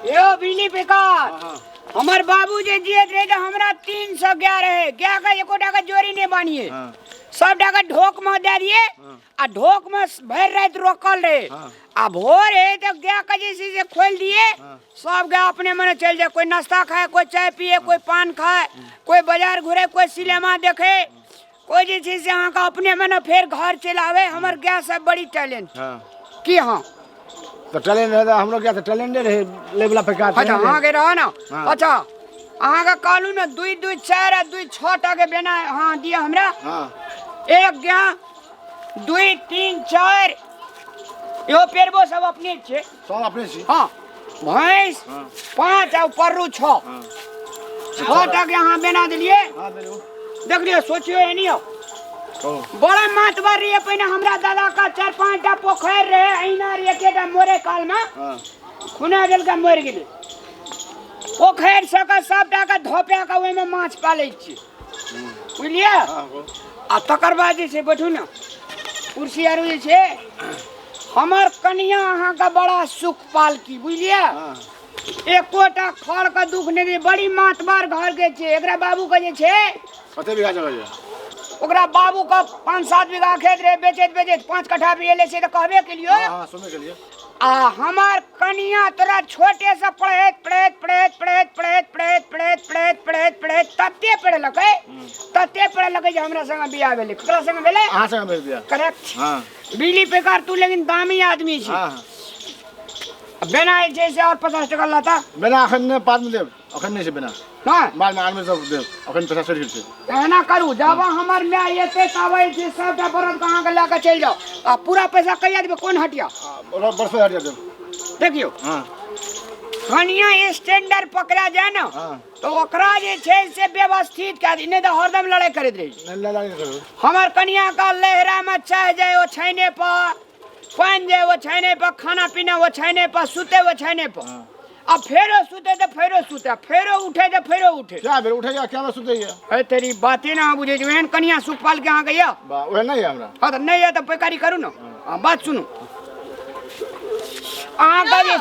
यो बिजली बेकार। हाँ। हमर बाबू जे जियत रहे तऽ हमरा 300 गाय रहे, गाय के एकोटा के जोड़ी नहीं बानिए। हाँ। सब टाका ढोक में दे दिए। हाँ। आ ढोक में भरि राति रोकल रहे। हाँ। आ भोर है तो गाय के जे छै से खोल दिए। हाँ। सब गाय अपने मने चल जाए, कोई नाश्ता खाए, कोई चाय पिए, कोई पान खाए, कोई बाजार घूरे, कोई सिनेमा देखे, कोई जे छै से अहाँके अपने मने फेर घर चलि आवे। हमर गाय सब बड़ी टैलेंट। हाँ। की हाँ? तऽ टैलेंट रहै तऽ हमरो क्या तऽ टैलेंटे रहै लै वला पैकार। अच्छा, अहाँके रह ने। हाँ। अच्छा, अहाँके कहलहुँ ने 2 2 4 आ 2 6 टा के बेना हाँ दिअ हमरा। हाँ। एक गाय 2 3 4 इहो पेरबो सब अपने छै। सब अपने छी। हाँ, भैंस। हाँ। 5 आ पररू 6। हाँ। 6 टा के अहाँ बेना देलियै। हाँ, देलहुँ। देखलियौ, सोचियौ एनी यौ। कहू। बड़ा मातबर रहियै पहिने, हमरा दादा का 4 5 टा पोखरि रहे, अहिना रहियै एकेटा मरे काल में। हाँ। खुना देलकै, मरि गेलै। पोखरि सबके सबटा के धोपा के ओहिमे माछ पालै छी, बुझलियै? हाँ, कहू। आ तकर बाद जे छै, बैठू ने कुर्सी आरू जे छै, हमर कनिया अहाँके बड़ा सुख पालकी, बुझलियै? हाँ। एकोटा खड़ के दुख नहि दै, बड़ी मातबर घर के छै। एकरा बाबू के जे छै, कते बीघा जगह यऽ? ओकरा बाबू के 5-7 बीघा खेत रहे, बेचैत बेचैत 5 कट्ठा भी एलै, से तऽ कहबे केलियो। हाँ, हाँ, सुनबे केलियै। आ हमर कनिया तोरा छोटे से पढ़ैत पढ़ैत पढ़ैत पढ़ैत पढ़ैत पढ़ैत पढ़ैत पढ़ैत पढ़ैत पढ़ैत तते पढ़लकै, तते पढ़लकै जे हमरा संगे बियाह भेलै। ककरा संगे भेलै? अहाँ संगे भेल बियाह। करेक्ट। हाँ। बिजली बेकार तू लेकिन दामी आदमी छी। हाँ, हाँ। बिना जे छै से और 50 टका लाता। बिना अखन नहि, बादमे देब, अखन नहि छै बिना। नहि। बादमे आदमी सब देब, अखन पैसा सड़ि गेल छै। एना करू, जब हमर माय एतै तब जे छै सबटा बरद के अहाँके लए कऽ चलि जाउ आ पूरा पैसा कहिया देबै, कोन हटिया? बरसो हटिया देब। देखियौ। हाँ। कनिया स्टैंडर्ड पकड़ा जाय ने। हाँ। तऽ ओकरा जे छै से व्यवस्थित कए दी, नहि तऽ हरदम लड़ाइ करैत रहै छै। नहि, लड़ाइ नहि करू। हमर कनिया के लहरा में चाह जाय ओछैने पर, पानि जाय ओछैने पर, खाना पीना ओछैने पर, सुते ओछैने पर। हाँ। आ फेरो सुते तऽ फेरो सुते, फेरो उठे तऽ फेरो उठे। क्या बेर उठे या क्या बेर सुते या? है तेरी बाते ना अहाँ बुझै छी, ओहन कनिया सुखपाल के अहाँके यऽ? बा, ओहन नहि यऽ हमरा। हाँ, तऽ नहि यऽ तऽ पैकारी करू ने। हाँ, बात सुनू अहाँके जे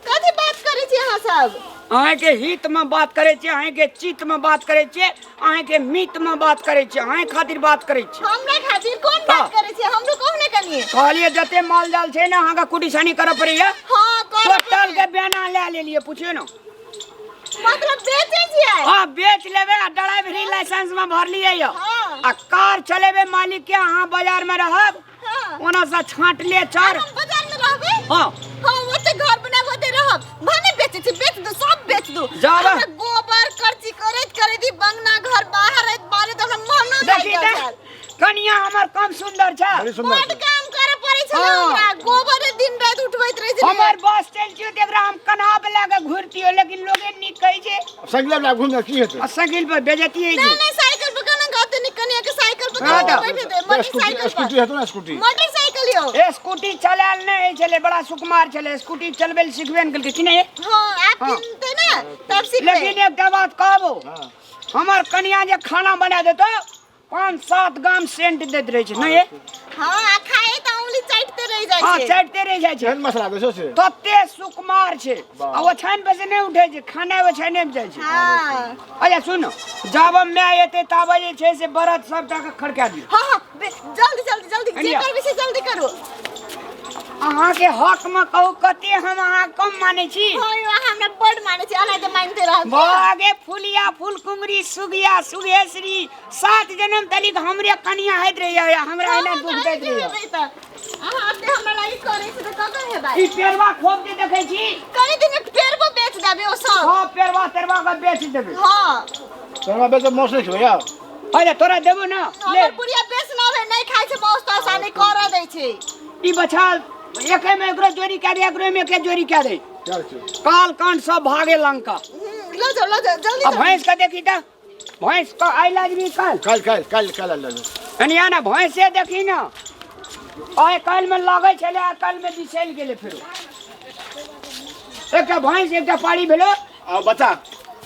कथी बात करै छी अहाँ सब? अहाँके हित में बात करै छी, अहाँके चित्त में बात करै छी, अहाँके मित में बात करै छी, अहाँके खातिर बात करै छी। हमरा खातिर कोन बात हाँ। करै छी? हमरो कहू ने कनी। कहलियै जते माल जाल छै ने अहाँके कुटी छानी करऽ पड़ैया। हाँ, करऽ टोटल पड़ैया। के बेना लए लेलियै, पुछियौ ने। मतलब बेचै छियै? हाँ, बेच लेबै आ ड्राइवरी लाइसेंस में भरलियै यऽ। हाँ। आ कार चलेबै मालिक के, अहाँ बाजार में रहब। हाँ। ओना से छाँटले चर। हम बाजार में रहबै? हाँ। हाँ, ओते घर बनाब, ओते रहब। भने बेचै छी, बेच दू, सब बेच दू। जाबे। हमरा गोबर करची करैत करैत ई बंगना घर बाहर आइत बाहर तऽ हमरा मनो देखी लागि गेल तऽ छल। कनिया हमर कम सुंदर छै। बड़ी सुंदर बड छै। काम करे पड़ै छलै। हाँ। हमरा गोबरे दिन राति उठबैत रहै छलै। हमर बस चलि छियो तऽ एकरा हम कन्हा पे लए कऽ घुरतियो, लेकिन लोगे नीक कहै छै। साइकिल लए घुम की हेतै? आ साइकिल पर बेजती होइ नहीं छै। नहीं, साइकिल पर केना गाते निक कनिया के साइकिल पर हाँ केना तऽ। बैठे दे मोटरसाइकिल पर। स्कूटी हेतौ ने, स्कूटी? मोटरसाइकिल यौ। ए, स्कूटी चलायल नहि होइ छलै, बड़ा सुकुमार छलै, स्कूटी चलबै लए सिखबे नहि केलकै कि नहि? हाँ, आप हाँ। किनते ना तब सिखबै। लेकिन एकटा बात कहबो, हाँ। हमर कनिया जे खाना बना देतौ 5-7 गाम सेंट दैत रहै छै, नहि? हाँ, आ खाए तऽ उंगली चाटते रहि जाइ हाँ, छै। चाटते रहि जाइ छै। केहन मसाला दै छौ से? तते सुकुमार छै। वाह। आ ओछानि पर से नहि उठै छै, खाना ओछाने पर जाइ छै। हाँ। अच्छा सुन, जब माय एतै ताबे जे छै से बरद सबटा के खड़का दियौ। हाँ, हाँ, जल्दी जल्दी जल्दी, जे कनिया। करबै से जल्दी करू। अहाँके हक में कहू, कते हम अहाँ कम मानै छी? हाँ यौ, अहाँ हमरा बड मानै छी, अनाहिते मानिते रहब। बागे फुलिया फुलकुमरी सुगिया सुगेश्वरी 7 जन्म तलिक हमरे कनिया होइत रहिया, हमरा एना दुख दैत रहिया। अहाँ एते हमरा लागि करै छी तऽ कतऽ हेबै? ई पेरवा खोप जे देखै छी, कनि दिन में पेरबो बेच देबै ओ सब। सब पेरवा तेरवा के बेच देबै। हाँ। तोरा बेच मौस नहि खेबै यार। अरे तोरा देबो ना, ले। हमर बुढ़िया बेच ना भे नहि खाइ छै मौस तौस आ नहि करऽ दै छै। ई बछा एके में एकरो जोड़ी कए दे, एकरो में एके जोड़ी कए दे। क्या छै? काल कांड सब भागे लंका। लऽ जाउ, लऽ जाउ जल्दी। आ भैंस के देखी तऽ, भैंस के आइ लाजबी काल? काल्हि, काल्हि, काल्हि, काल्हि आयल जाबे। कनिया ने भैंसे देखी ने, आइ काल्हि में लगै छलै, आइ काल्हि में बिसरि गेलै फेरो। एकटा भैंस एकटा पाड़ी भेलो। आ बच्चा?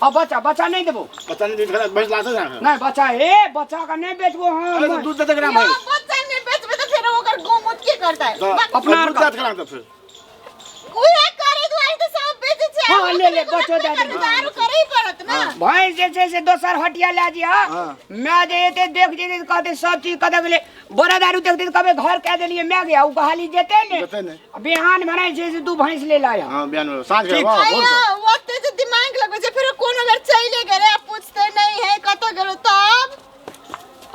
आ बच्चा, बच्चा नहीं देबो। बच्चा नहीं देबो, भैंस लाते ना। नहीं, बच्चा, ए बच्चा का नहीं बेचबो हम। अरे तो दूध देते करा यौ, भैंस? बच्चा नहीं बेचबे तऽ फेर ओकर गौमूत के करतै? तऽ अपना दूध आर देते करा तऽ फेर उहे करे दुआरे तऽ सब बेचै छै। हाँ। ले ले बचो दे दे दारू करे ही पड़त ना। भैंस जे छै से दोसर हटिया लए जिया। हाँ। मैं जे एते देख जेते तऽ कहते सब चीज कतऽ गेलै बड़ा दारू देखते तऽ कहबै घर कए देलियै मैं गया ओ हाली जेते ने। जेतै ने। बिहान भने छै से दू भैंस ले लाया। हाँ बिहान में साँझ के ठीक। वाह भोर के। आयो ओते जे दिमाग लगबै छै फेर कोनो बेर चले गेलै आ पूछते नहीं है कतऽ गेलो तब।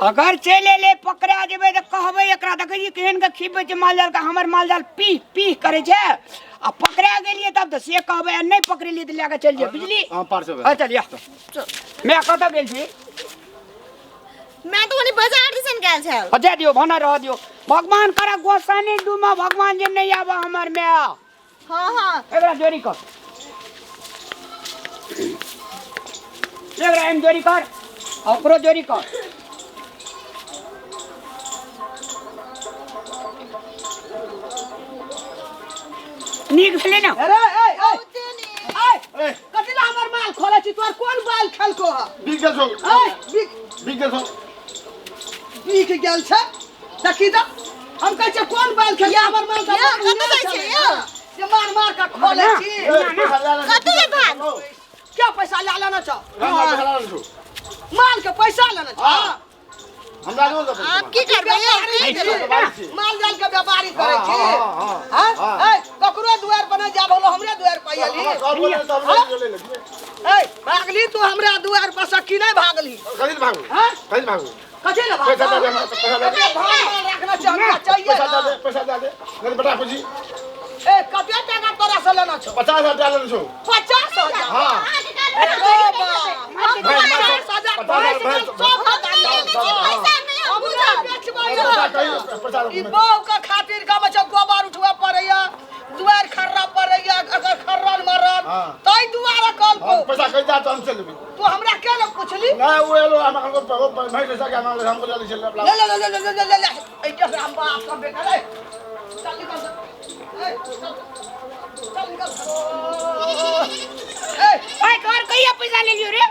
अगर चलि एलै पकड़ा जेबै तऽ कहबै एकरा देखै छियै केहन के खिबै छै माल जाल के, हमर माल जाल पीह पीह करै छै आ पकड़ा गेलियै तब तऽ से कहबै आ नहि पकड़ेलियै तऽ लए कऽ चलि जेबै बुझली। हाँ पार से हाँ चलिया। मैं कतऽ गेल छी? मैं तो ओनी बाजार दिसन गेल छल। हाँ, जाय दियौ भना रह दियौ भगवान करे गोसानी डूमा भगवान जे नहीं आबऽ हमर माय। हाँ हाँ एकरा जोरी कर, एकरा एम जोरी कर आ ओकरो जोरी कर। नीक भेलै ने? अरे ए ए बहुते नीक। ए ए कथी ला हमर माल खोले छी? तोर कोन बाल खेलको ह? बिक गेल छौ। ए बिक बिक गेल छौ। बिक गेल छै। देखी तऽ हम कहै छियै कोन बाल खेल हमर माल सब यौ, कतऽ जाइ छियै, यौ? जे मार मार के खोले छी। ए, पैसा लए लेने कतऽ ले भाग? क्या पैसा लए लेना छौ? हमरा पैसा लए लेने छौ। माल के पैसा लेना छौ? हाँ। हमरा नहि देबै। आब की करबै यौ? व्यापारी की छी। माल जाल के व्यापारी करै छी? हाँ, हाँ, हाँ? हाँ। ए, ककरो दुआर पर नहि जाब होलो, हमरे दुआर पर अयली। हमरा सब बोले तऽ हमरा ले ले। ए, भागली तू हमरा दुआर पर से की नहि भागली? कथी ले भागू? हाँ? कथी ले भागू? कथी ले पैसा दे दे भागू? हमरा, पैसा दे दे। एकरा भाग माल रखना छै, हमरा चाहिए पैसा दे ना। दे, पैसा दे दे। नहीं तो बेटा खुशी। ए, कते टाका तोरा से लेना छौ? 50,000 लेने छौ। 50,000? हाँ। अरे बाबा। 50,000 पचास हजार, सब हम नहि लेने छी पैसा, नहि हम हमरा बुझब। बेचबै पैसा ना। कहियो, पैसा ई बहू के खातिर गाम छै गोबर उठबऽ पड़ैया, दुआरि खर्रा पड़ैया, अगर खर्रल मरल हाँ। ताहि दुआरे कहलको। हम पैसा कहि दा तो हम चल जेबै। तू हमरा के ने पुछली? ना वो एलो हम हमको वो भैंस पैसा के हम हमको ले चल। ले ले ले ले ले ले ले ले ए के हम बाप का बेटा रे, चल निकल, ए चल चल निकल। ए ओए तोहर कहिया पैसा ले लियो रे?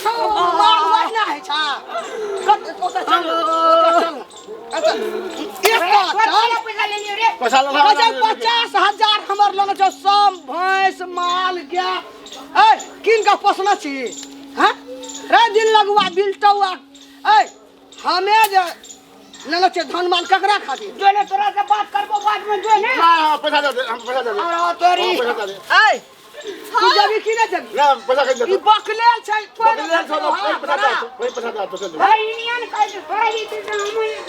माल वही ना है छा कत ओतऽ चल, ओतऽ चल। अच्छा एक तोहर चल कहिया पैसा ले लियो रे? पैसा ले कहै छै 50,000 हमर लग छौ, सब भैंस माल गाय ए किन के पोसने छी? हाँ रे दिन लगुआ बिलटौआ। ए हमे जे लेने छियै धन माल ककरा खातिर? जो ने तोरा से बात करबो बाद में जो ने। ना हाँ, पैसा दे दे, हम पैसा दे दे। और तोरी। हाँ, पैसा दे दे। ए तू जबी की नहि जबी? ना पैसा कहि ई दे। बकलेल छै कोइ बकलेल छौ, हाँ, पैसा दे, वही पैसा दे तो चल जेबै। अरे इंडियन कहै छै तोरा ई चीज हम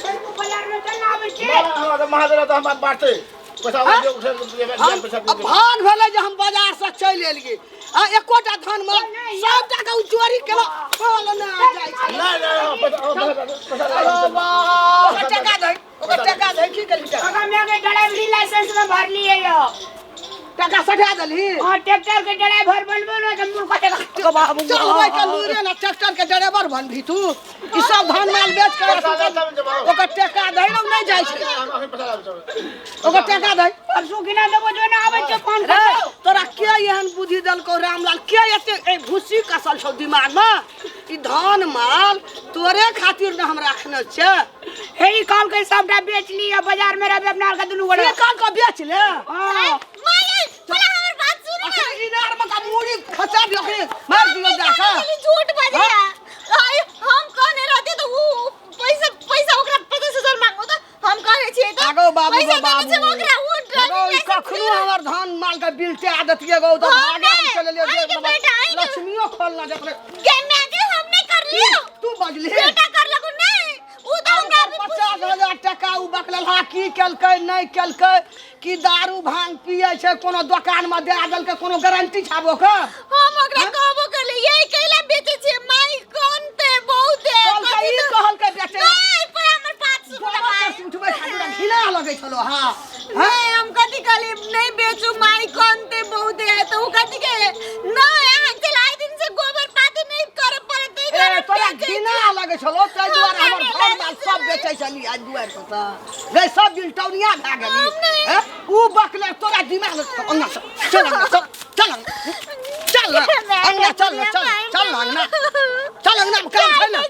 टेम्पू बाजार में चल आबै छी। ना, हमरा तऽ महाजन तऽ हमरा बाँटतै। पैसा हाँ? दे, उठे के हम पैसा अब दे। भाग भेलै जे हम बाजार से चलि एलियै आ एकोटा धन माल सबटा के उ चोरी केलक खोल ने जाइ छै। नहीं नहीं हाँ, पैसा हाँ, पैसा दे, पैसा दे। अरे बाप, ओकर टका दही, ओकर टका दही। की केलही टका? अगर मैं के ड्राइवरी लाइसेंस में भर लिए यो। टका सटा देलही? हां ट्रैक्टर के ड्राइवर बनबो ने तऽ मुर्खा टका बाबू। चलबै के लूरे ना ट्रैक्टर के ड्राइवर बनबही तू? ई सब धान माल बेच के पैसा दे तब जमा। ओकर टका दही ने नहि जाइ छै। हम अखन पैसा लाबै चल। ओकर टका दही। परसू किना देबो जो ने आबै छै फोन रे करबो। तोरा के एहन बुद्धि देलकौ रामलाल? के एते ए भूसी कसल छौ दिमाग में? ई धान माल तोरे खातिर ने हम राखने छियै। हे ई कहल के सबटा बेच लिअ बाजार में रहबे अपना आर के दुनू गोरा। के कहल के बेच ले? हां माय, पहिले हमर बात सुनू ना। अखन इनार में का मूड़ी खसा दियो, अखन मार दियो जाके। खाली झूठ बजैया। आय, हम कहने रहती तऽ उ पैसा पैसा ओकरा 50,000 मांगो तऽ हम कहने छियै तऽ आगो बाबू पैसा गो बाबू। देने छै ओकरा, उ गो, ड्राइविंग ई कखनो हमर धान माल के बिलटे आदतिये गो तऽ हम भागे हम नहि, चलि एलियै। अहींके बेटा, अहींके- लक्ष्मियो खोलना जकरे। गे माय गे, हम नहि करलियौ। तू बजली? बेटा करलको नहि, उ तऽ हमरा अभी 50,000 टका उ बकलेलहा की केलकै नहि केलकै? की दारू भांग पियै छै कोनो दोकान में दए देलकै, कोनो गारंटी छै आब ओकर? हम ओकरा कहबो करले यही कैला बेचै छियै माई कोनते बहुते। कहलकै ई कहलकै बेटे। नहीं पर हमर बात सुन। गोबर के उठबै खातिर घिना लगै छलो। हाँ नहीं हम कथी कहली नहीं बेचू माई कोनते बहुते है तो उ कथी के नहीं अहाँ चलाइ दिन से गोबर पाती नहीं करे पड़त ए दुआरे तोरा बेचै घिना लगै छलो ताहि दुआरे हमरा हमर नहि घर माल लगै सब छलै। बेचै छली आज दुआरि पर तऽ रे सब बिलटौनिया भए गेली। हम नहि। हैं? उ बकले तोरा दिमाग अंगना से चल, अंगना चल, चल अंगना चल ना, अंगना चल ना, चल चल ना, अंगना चल, अंगना में काम छै ने।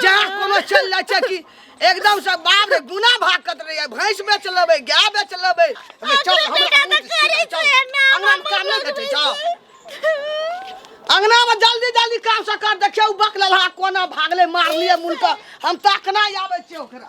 जहाँ कोनो चलि जाइ छै कि एकदम से बाप रे गुना भाग कत रही भैंस बेच लेबै, गाय बेच लेबै। अबे चल ओकरो हमरा बेटा तऽ मुँह करै चल छै, ना, अंगना में हम काम नहि भेटै छौ। अंगना में जल्दी जल्दी काम से कर। देखियो, उ बकलहा कोना भागले, मारलिए मुन पर। हम ताकना आबै छियै ओकरा।